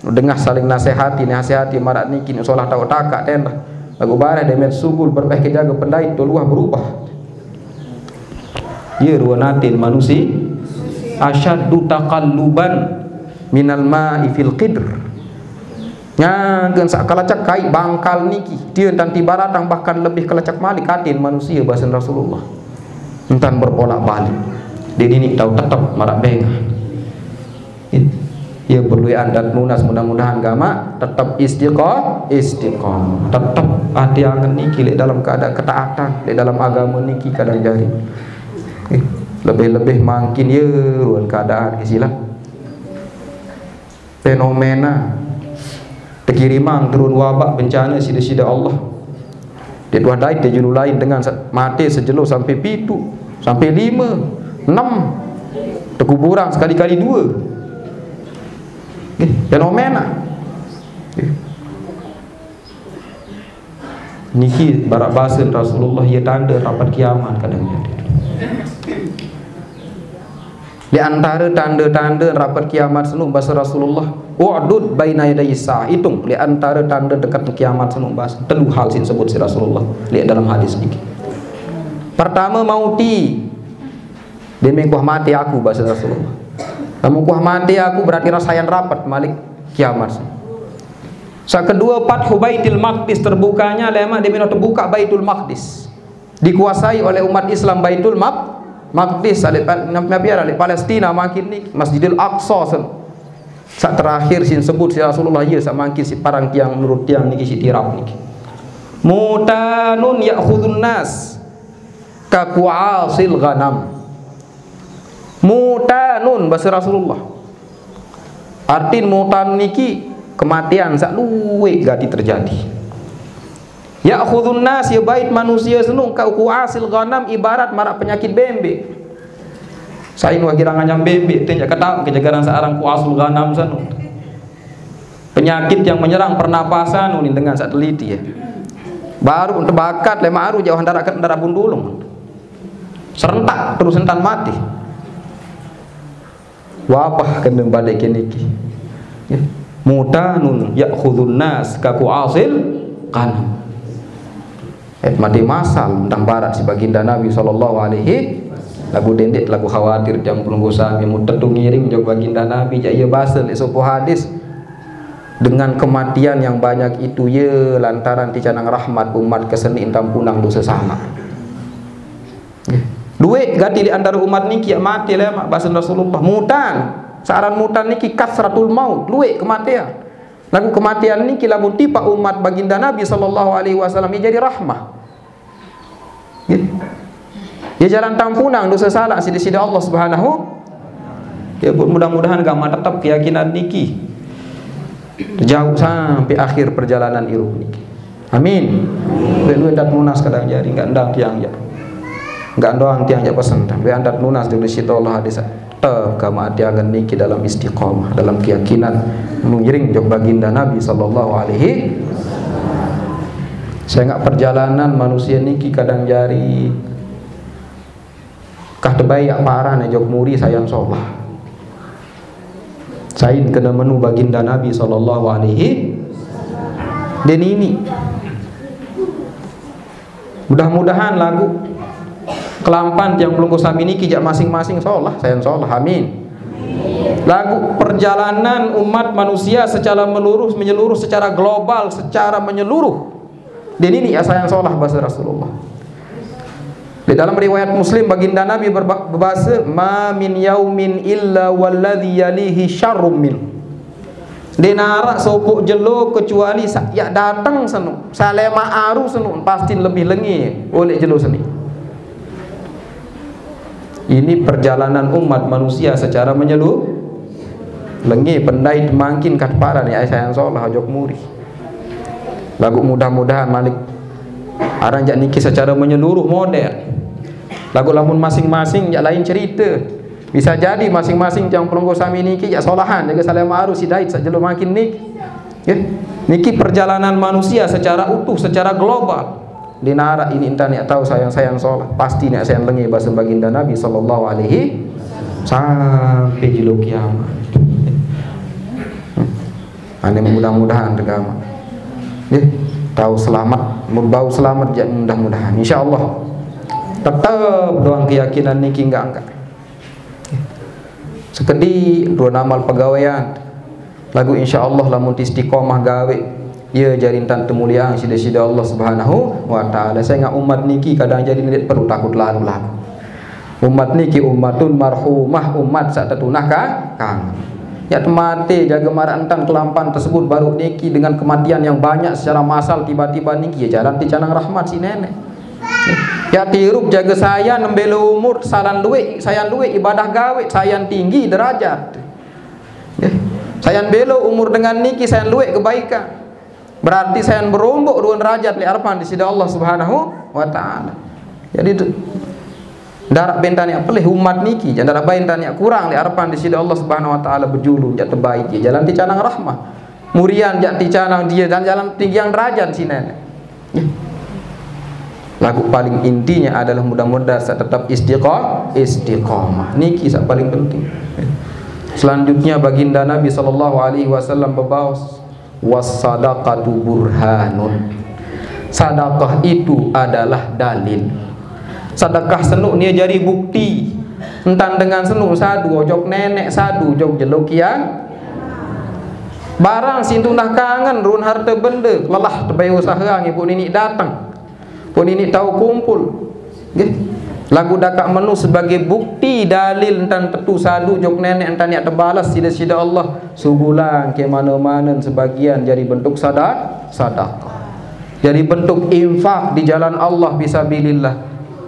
Dengah saling nasehati, nasehati maraq niki, solah tao takaq tendah. Laguq bareh demen subul berpeh ke jage pendait to luah berubah. Ye ruen aten manusie, asyaddu taqalluban minal ma'i fil qidr. Nyangken saq kelecek aiq bangkal niki, tie entan tibaratang bahkan lebih kelecek malik aten manusie, basen Rasulullah. Entan berbolak-balik. Ndeq diniq tao tetep maraq bengah. Ye perlu andat nunas, mudah-mudahan gamaq tetep istiqa-, istiqamah. Tetep ate angen niki leq dalem keadaan ketaatan, leq dalem agame niki kadang jari. Eh, lebih-lebih mangkin ye ruen keadaan ke silaq. Fenomena tekirimang terun wabak bencane side-side Allah. Ndeq tuah dait te julu lain dengan se-, mate sejelo sampai pitu, sampai lime, enem. Tekuburang sekali-kali due. Nggih, fenomena. Nggih. Niki baraq basen Rasulullah, ye tande rapet kiamat kadang jari. Di antare tande-tande rapet kiamat senu, base Rasulullah, "U'dud baina yadayis sa'ah." Itung, di antare tande deket kiamat senu, base. Telu hal siq sebut siq Rasulullah leq dalem hadis niki. Pertame, mauti. Deme kuah mate aku, base Rasulullah. Lamun kuah mate aku, berarti rasayan rapet malik kiamat. Saq kedue, Fathu Baitul Maqdis, terbukanya lemaq deme no tebukaq Baitul Maqdis. Dikuasai oleh umat Islam Baitul Maq-, Maqdis, aleq Pa-, nap-, napi aran, aleq Palestina mangkin niki, Masjidil Aqsa sen. Saq terakhir sin sebut siq Rasulullah, ye saq mangkin siq parang tiang, menurut tiang niki siq tirap niki. Mutanun ya'khudun nas ka qu'asil ghanam. Mutanun, base Rasulullah. Artin mutan niki kematian saq lueq gati terjadi. Ya'khudun nas, ye bait manusie senu ka qu'asil ghanam, ibarat maraq penyakit bembeq. Sai nuah girang anyam bembeq, te jaq ketaoq ke jaq aran saq aran qu'asul ghanam senu. Penyakit yang menyerang pernapasan, unin dengan saq teliti, ya. Baruq tebakat lemaq aru jauh ndaraq, ndaraq bundulung. Serentak terus entan mati. Wabah kena balik ke niki. Ya. Mutanun ya'khudun nas kaku asil kanam. Eh, mati masal, undang barat si baginda Nabi sallallahu alaihi. Lagu dendik, lagu khawatir tiang pelunggu sami, mutetu ngiring jok baginda Nabi, jak iya basa lek sopo hadis. Dengan kematian yang banyak itu, ya, lantaran ticanang rahmat umat kesenik tampunang dosa sanak. Luek gati di antara umat niki, ya, mati lemak, basa Rasulullah. Mutan, saaran mutan niki kasratul maut, luek kematian. Lagu kematian niki lagu tipak umat baginda Nabi sallallahu alaihi wasallam, ya, jadi rahmah. Ya. Ya, jalan tampunang dosa sanak sida-sida Allah Subhanahu. Ya, mudah-mudahan gamak tetap keyakinan niki jauh sampai akhir perjalanan irup niki. Amin. Be lu endat nunas kadang jari, enggak endang tiang ya. Enggak endang tiang ya pesen. Be endat nunas dari situ Allah hadis. Tep kama ati anggen niki dalam istiqomah, dalam keyakinan mengiring jok baginda Nabi sallallahu alaihi. Saya enggak perjalanan manusia niki kadang jari kah tebaik apa arane jok muri sayan solah. Sain kena menu baginda Nabi sallallahu alaihi. Dan ini mudah-mudahan lagu kelampan tiang pelunggu sami niki jak masing-masing solah, sayan solah, amin. Lagu perjalanan umat manusia secara meluruh, menyeluruh, secara global, secara menyeluruh. Dan ini ya sayan solah basa Rasulullah. Di dalam riwayat Muslim, baginda Nabi berba-, berbasa, "Ma min yaumin illa walladhi yalihi syarrum min." Di narak sopok jelo kecuali sa-, yak datang seno, salema aru seno, pasti lebih lengi oleh jelo seni. Ini perjalanan umat manusia secara menyeluruh. Lengi pendai temangkin kat paran ya sayan solah jok muri. Lagu mudah-mudahan malik. Arang jak niki secara menyeluruh model. Lagu lamun masing-masing jak lain cerita. Bisa jadi masing-masing tiang pelunggu sami niki jak solahan, jaga salema aru si dait sak jelo makin niki. Ya. Niki perjalanan manusia secara utuh, secara global. Di narak ini intan yak tahu sayan-sayan solah. Pasti yak sayan lengi basa baginda Nabi sallallahu alaihi sampai jelo kiamat. Ane mudah-mudahan tegama. Ya, tahu selamat, bau selamat ya mudah-mudahan. Insya Allah. Tetap doang keyakinan niki enggak-enggak. Sekedi dua amal pegawaian. Lagu insya Allah lamun istiqomah gawe, ya jari intan temuliaan sida-sida Allah Subhanahu wa taala. Saya enggak umat niki kadang jari ndeq perlu takut lalu-lalu. Umat niki ummatun marhumah, umat sak tetunah ka-, kang. Ya temate jaga marak entan kelampan tersebut baru niki dengan kematian yang banyak secara massal tiba-tiba niki ya jalan ticanang rahmat si nenek. Ya tirup jaga sayan nembelo umur, sayan lueq, sayan lueq ibadah gawe, sayan tinggi derajat. Ya. Sayan belo umur dengan niki, sayan lueq kebaikan. Berarti sayan berombok ruen derajat leq arepan di sida Allah Subhanahu wa taala. Jadi tu, ndaraq bentan yak pelih umat niki, jangan ndaraq bentan yak kurang leq arepan di sida Allah Subhanahu wa taala bejulu, jak tebaik, ya jalan ticanang rahmah. Murian jak ticanang dia dan jalan tinggi yang derajat si nenek. Lagu paling intinya adalah mudah-mudahan saya tetap istiqo-, istiqomah. Niki sak paling penting. Selanjutnya baginda Nabi sallallahu alaihi wasallam bebaos, "Was-sadaqatu burhanun." Sadaqah itu adalah dalil. Sedekah senuk nia jari bukti. Entan dengan senuk sadu ojok nenek, sadu ojok jelo kian. Barang sintunah kangen run harte bende, lelah tebai usaha ngibu ninik dateng. Pun ini tau kumpul. Nggih. Lagu dakaq menu sebagai bukti dalil entan tetu sadu jok nenek entan yak tebalas sida-sida Allah. Sugulang ke mane-manen sebagian jari bentuk sada-, sadaqah. Jari bentuk infak di jalan Allah fisabilillah.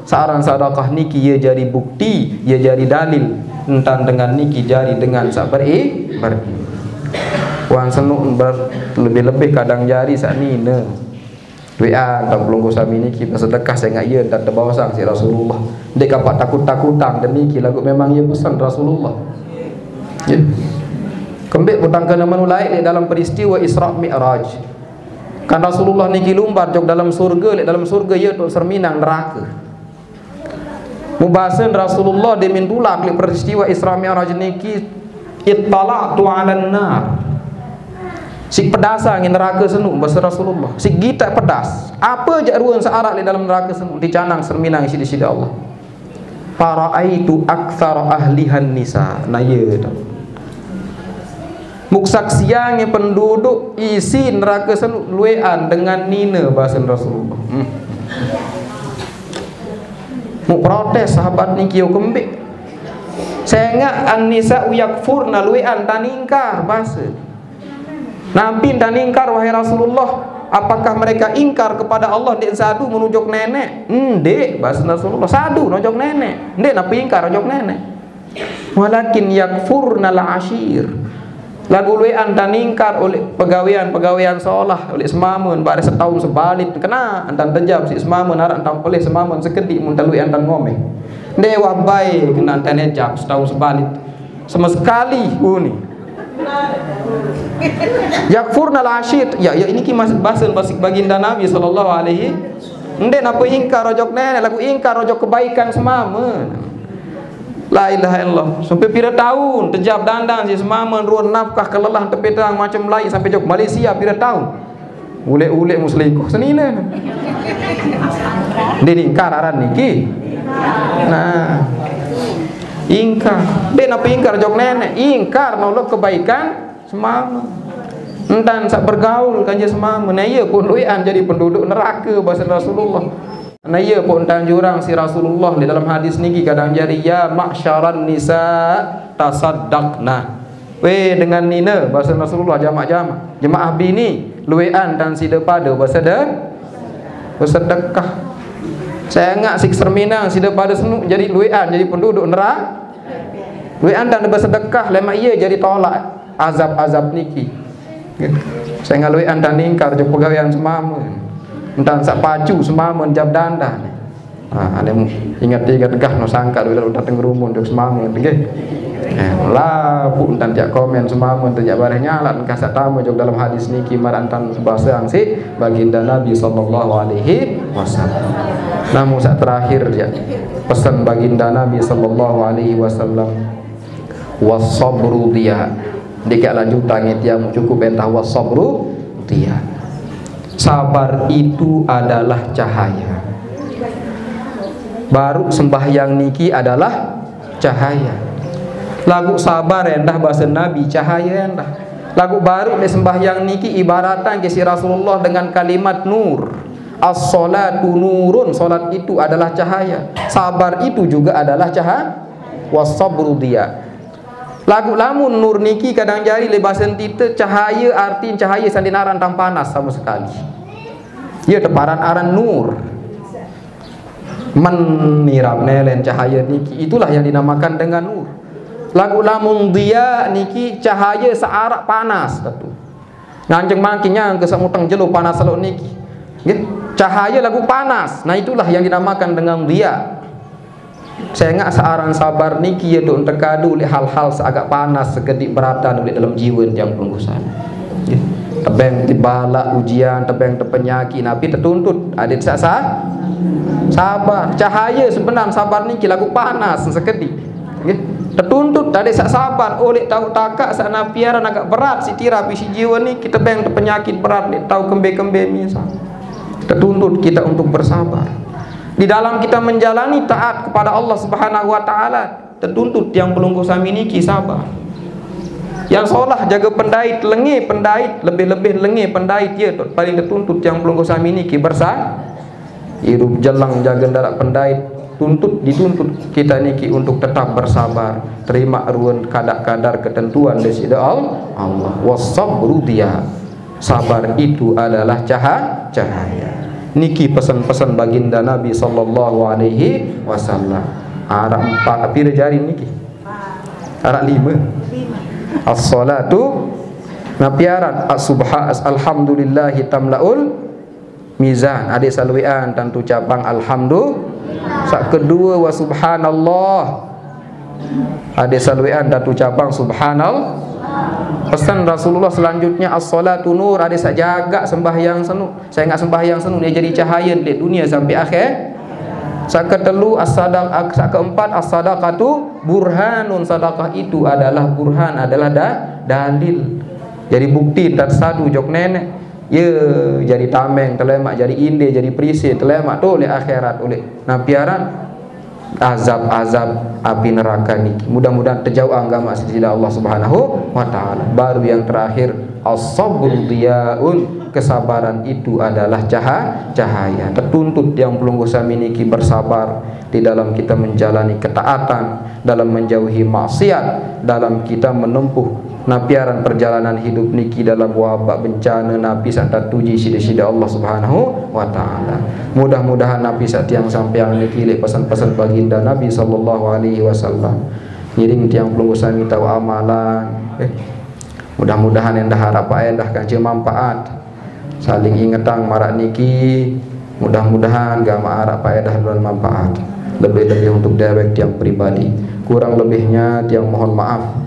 Searan sadaqah niki ye jari bukti, ye jari dalil. Entan dengan niki jari dengan sak beri-, beri. Wan senuk ber-, lebih-lebih kadang jari sak nine. Wean, tang pelungguh sami niki besedekah sengaq ie ntan tebaosang siq Rasulullah. Ndeq kapaq takut-takutang deh niki, laguq memang ie pesen Rasulullah. Ye. Kembeq putang kene menulaik leq dalem peristiwe Isra Mi'raj. Kan Rasulullah niki lumbar jok dalem surge, leq dalem surge ie toq serminang nerake. Mubasen Rasulullah demin tulak leq peristiwa Isra Mi'raj niki, "Ittala'tu 'alan nar." Sik pedasa ngi neraka senu, basa Rasulullah. Sik gitak pedas. Apa jak ruan saarak leq dalem neraka senu, dicanang serminang isiq Deside Allah. "Fara'aitu aktsara ahlihan nisa." Nah, ye tu. Muk saksiang penduduk isi neraka senu lueqan dengan nine, basa Rasulullah. Hmm. Muk protes sahabat niki, "Yo kembeq?" "Sengaq an-nisa'u yakfurna, lueqan tan ingkar," base. "Napi tan ingkar, wahai Rasulullah? Apakah mereka ingkar kepada Allah, ndeq sadu menujok Neneq?" "Ndeq," base Rasulullah. "Sadu nojok Neneq. Ndeq napi ingkar ojok Neneq. Walakin yakfurnal ashir." Laguq lueqan tan ingkar oleq pegawean-pegawean solah, oleq semamen, bareh setaun sebalit, kena entan tejap siq semamen, araq entan pelih semamen sekediq mun tan lueqan tan ngomeh. Ndeq wah bae kena entan ejap setaun sebalit. Sama sekali, uni. Yakfurnal ashir, ya, ya, ini ki mas-, basen basiq baginda Nabi sallallahu alaihi. Ndeq napi ingkar ojok Neneq, laguq ingkar ojok kebaikan semamen. La ilaha illallah. Sampai pire taun tejap dandan siq semamen, ruen nafkah, kelelah, tepetang macem lain, sampai jok Malaysia pire taun. Uleq-uleq muselingkuh senine. Ndeq ingkar aran niki. Nah. Ingkar. Ndeq napi ingkar jok Neneq, ingkar nolok kebaikan semamen. Entan saq bergaul kance semamen. Nah, ie pun lueqan jari penduduk nerake, base Rasulullah. Nah, ie pun entan jurang siq Rasulullah leq dalem hadis niki kadang jari, "Ya ma'syaran nisa, tasaddaqna." "Weh dengan nine," base Rasulullah, jamaq-jamaq, "jemaah bini, lueqan tan side pade besede-, besedekah. Sengaq siq serminang side pade senu jari lueqan jari penduduk nerak-, lueqan tan besedekah, lemaq ie jari tolak azab-azab niki." Sengaq lueqan tan ingkar jok pegawean semamen. Entan saq pacu semamen jap dandan. Ah, ane inget-inget gah no sangkaq dulu dateng rumun jok semamen, nggih. Eh, lapuq entan tiaq komen semamen, tiaq bareh nyalaq, engkah saq tame jok dalem hadis niki, maraq entan baseang siq Baginda Nabi sallallahu alaihi wasallam. Namun saq terakhir, ya, pesen Baginda Nabi sallallahu alaihi wasallam, "Wasabru diya." Ndeq lanjutan tiang, cukup entah, "Wasabru diya." Sabar itu adalah cahaya. Baruq sembahyang niki adalah cahaya. Laguq sabar endah, base Nabi, cahaya endah. Laguq baruq leq sembahyang niki ibaratang ke siq Rasulullah dengan kalimat nur. "As-sholatu nurun," sholat itu adalah cahaya. Sabar itu juga adalah cahaya. "Wasabru diya." Laguq lamun nur niki kadang jari leq basen ite cahaye, artin cahaye saq ndeqn aran tan panas sama sekali. Ie teparan aran nur. Men nirap nelen cahaye niki, itulah yang dinamakan dengan nur. Laguq lamun diya niki cahaye saq araq panas tetu. Nganjeng mangkin nyangke saq muteng jelo panas selok niki. Nggih, cahaye laguq panas. Nah, itulah yang dinamakan dengan diya. Sengaq saq aran sabar niki ye doq tekadu leq hal-hal saq agak panas, sekediq beratan leq dalem jiwen tiang pelungguh sami. Nggih. Tebeng tebalak ujian, tebeng tepenyakit, napi tetuntut adeq saq sa-, sabar. Cahaye sebenar sabar niki laguq panas sekediq. Nggih. Tetuntut adeq saq sabar, oleq tau takaq saq napi aran agak berat siq tirap isiq jiwen niki, tebeng tepenyakit berat leq tau kembe-kembe misal. Tetuntut kita untuk bersabar. Di dalam kita menjalani taat kepada Allah Subhanahu wa Ta'ala, tetuntut tiang pelungguh sami niki sabar. Yang solah jage pendait, lenge pendait, lebih-lebih lenge pendait, ye, paling tetuntut tiang pelungguh sami niki bersa-, irup jeleng jage ndaraq pendait, tuntut, dituntut kita niki untuk tetap bersabar, terimaq ruen kadar-kadar ketentuan Deside Al-, Allah. Wasabru diya. Sabar itu adalah caha-, cahaya. Niki pesen-pesen Baginda Nabi sallallahu alaihi wasallam. Araq empat, pire jari niki? Araq lime. As-sholatu, napi aran? As-subha-, as-, alhamdulillahi tamla'ul mizan. Adeq saq lueqan tan tucapang alhamdu-, saq kedue wa subhanallah. Adeq saq lueqan tan tucapang subhanallah. Pesen Rasulullah selanjutnya, "As-sholatu nur," adeq saq jagaq sembahyang senu. Sengaq sembahyang senu ne jari cahaye leq dunie sampai akhir. Saketelu, as-sadaq-, ak-, sakeempat, as-sadaqatu burhanun, sedekah itu adalah burhan, adalah da-, dalil. Jadi bukti, ndak sadu jok nenek. Ye, jadi tameng, telemak, jadi inde, jadi perise, telemak tu oleh akhirat, oleh napi aran azab-azab api neraka niki. Mudah-mudahan terjauh agama sisi Allah Subhanahu wa Ta'ala. Baru yang terakhir, as-sabru diyaun, kesabaran itu adalah caha-, cahaya. Tertuntut tiang pelungguh sami niki bersabar di dalam kita menjalani ketaatan, dalam menjauhi maksiat, dalam kita menempuh napi aran perjalanan hidup niki dalam wabak bencana napi sak tatuji sida-sida Allah Subhanahu wa Ta'ala. Mudah-mudahan napi sak tiang sampeang niki lek pesan-pesan baginda Nabi sallallahu alaihi wasallam. Ngiring tiang pelungguh sami tau amalan. Eh, mudah-mudahan endah harap endah kanca manfaat. Saling ingetang marak niki, mudah-mudahan gamak arak paedah dan manfaat. Lebih-lebih untuk dewek tiang pribadi. Kurang lebihnya tiang mohon maaf.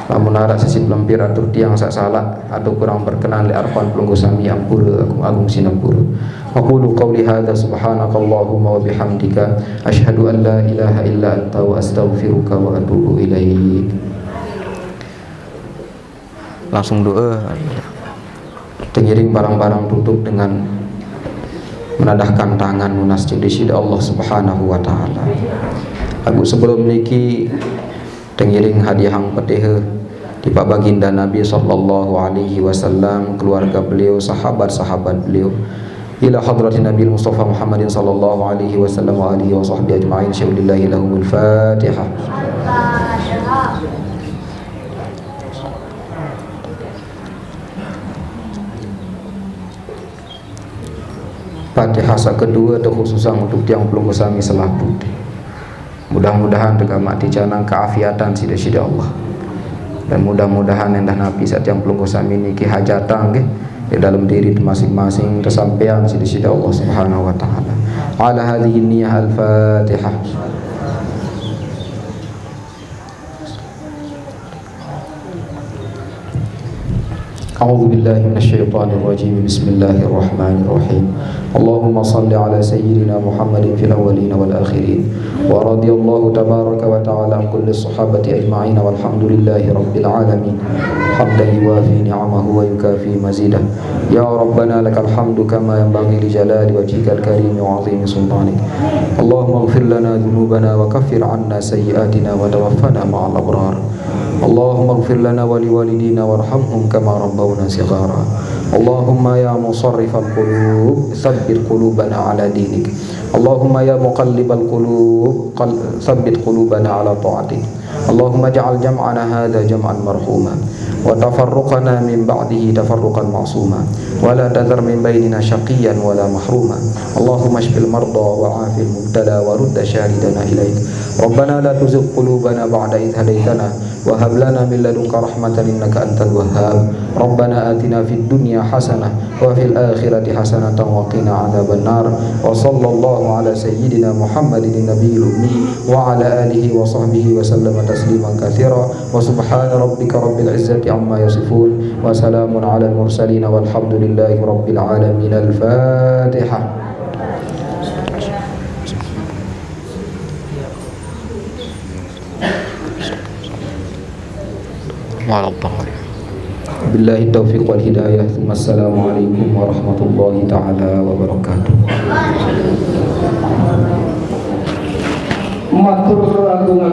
Lamun arak sisi pelempir atur tiang sak salah atau kurang berkenan lek arepan pelungguh sami, ampura agung-agung sinapura. Aqulu qauli hadza, subhanakallahumma wa bihamdika, asyhadu an la ilaha illa anta, wa astaghfiruka wa atubu ilaik. Langsung doa. Tengiring barang-barang tutup dengan menadahkan tangan munasjid di sida Allah Subhanahu wa Ta'ala. Lagu sebelum niki tengiring hadiahang petiha di Pak Baginda Nabi sallallahu alaihi wasallam, keluarga beliau, sahabat-sahabat beliau, ila hadratin Nabi Mustafa Muhammadin sallallahu alaihi wasallam wa alihi wa sahbihi ajma'in. Syaulillahi lahumul Fatihah. Fatihah sak kedua tu khususan untuk tiang pelungguh sami selaputi. Mudah-mudahan tegamak ticanang keafiatan sida-sida Allah. Dan mudah-mudahan endah napi sak tiang pelungguh sami niki hajatang nggih di dalam diri masing-masing tersampean sida-sida Allah Subhanahu wa Ta'ala. Ala hadhihi niyah, al-Fatihah. أعوذ بالله من الشيطان الرجيم. بسم الله الرحمن الرحيم. اللهم صل على سيدنا محمد في الأولين والآخرين، ورضي الله تبارك وتعالى عن كل الصحابة أجمعين، والحمد لله رب العالمين. حمدا يوافي نعمه ويكافي مزيده. يا ربنا لك الحمد كما ينبغي لجلال وجهك الكريم وعظيم سلطانك. اللهم اغفر لنا ذنوبنا وكفر عنا سيئاتنا وتوفنا مع الأبرار. اللهم اغفر لنا ولوالدينا وارحمهم كما ربونا صغارا. اللهم يا مصرف القلوب ثبت قلوبنا على دينك. اللهم يا مقلب القلوب قل-، ثبت قلوبنا على طاعتك. اللهم اجعل جمعنا هذا جمعا مرحوما، وتفرقنا من بعده تفرقا معصوما، ولا تذر من بيننا شقيا ولا محروما. اللهم اشف المرضى وعاف المبتلى ورد شاردنا إليك. ربنا لا تزغ قلوبنا بعد إذ هديتنا وهب لنا من لدنك رحمة إنك أنت الوهاب. ربنا آتنا في الدنيا حسنة وفي الآخرة حسنة وقنا عذاب النار. وصلى الله على سيدنا محمد النبي الأمي وعلى آله وصحبه وسلم تسليما كثيرا. وسبحان ربك رب العزة عما يصفون. وسلام على المرسلين والحمد لله رب العالمين. الفاتحة. Waladhdallin. Billahi taufiq wal hidayah. Assalamualaikum warahmatullahi taala wabarakatuh. Matur agung.